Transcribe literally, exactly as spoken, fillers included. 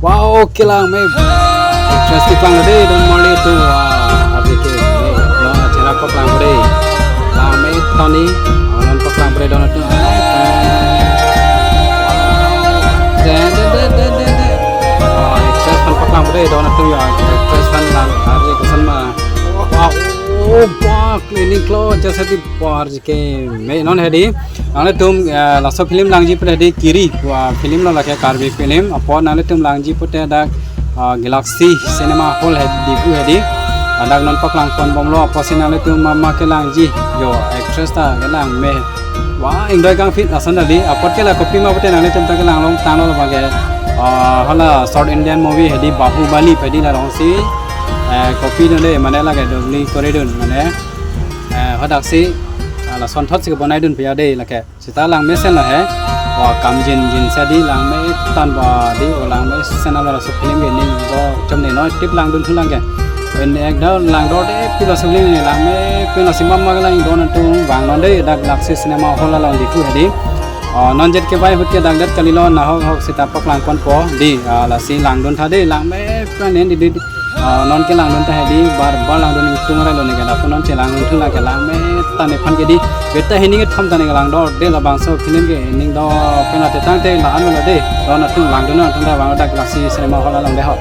Wow, kelang me. Actress keplang dei, don Marley atum. Wow, R J K me. Non acara keplang dei. Lang me Tony, non keplang dei don atum. Den, den, den, den, den, den. Wow, actress aphan keplang dei don atum ya. Actress aphan lang R J K koson ma. Wow, oh, bah, cleaning cloth, jasa di bar ke me non hedi. Nanglitum, eh, laso film langji pute hedi Kiri, wa film lo lake Karbi film. Apot nanglitum langji pute dak, ah, Galaxy Cinema Hall hedi pu hedi. Ladak non paklangpon bomlo apotsi nanglitum mama kelangji. Yo, actress ta kelang me. Wa, ingdoi kangphit ason dali. Apot ke la kopi ma pute nanglitum ta kelang long tanglo bang ke. Ah, hala South Indian movie hedi Bahubali hedi la rongsi. Eh, kopi dun dei mane lake doubly koridun mane. Eh, hadaksi, ah, lasonthotsi bonai dun piya dei lake. Seta lang mesen lo he. Wa kamjin jin sa di lang me tan ba di o lang mesen lo laso film ke ning do chom ne noi tip langdun thu lang ke. En ek da langdor dei pu laso film ne lang me pu laso mama lang don atum vang non dei dak Galaxy Cinema Hall along di pu hedi. Oh, non jet ke bai ahut ke dak det kalilo nahok hok seta paklangponpo di, ah, lasi langdun tha dei lang me pu ne di di. Ah, non kelangdun ta hedi bar bar langdun tung rai lo ne ke lapu non chelangdun thu la kelang me tan ephan ke di. Beta hening thom ta ne langdor dei labangso film ke ning do pen la te tangte la an lo dei. Don atum langdun atum ta vang dak Galaxy Cinema Hall along dei ho.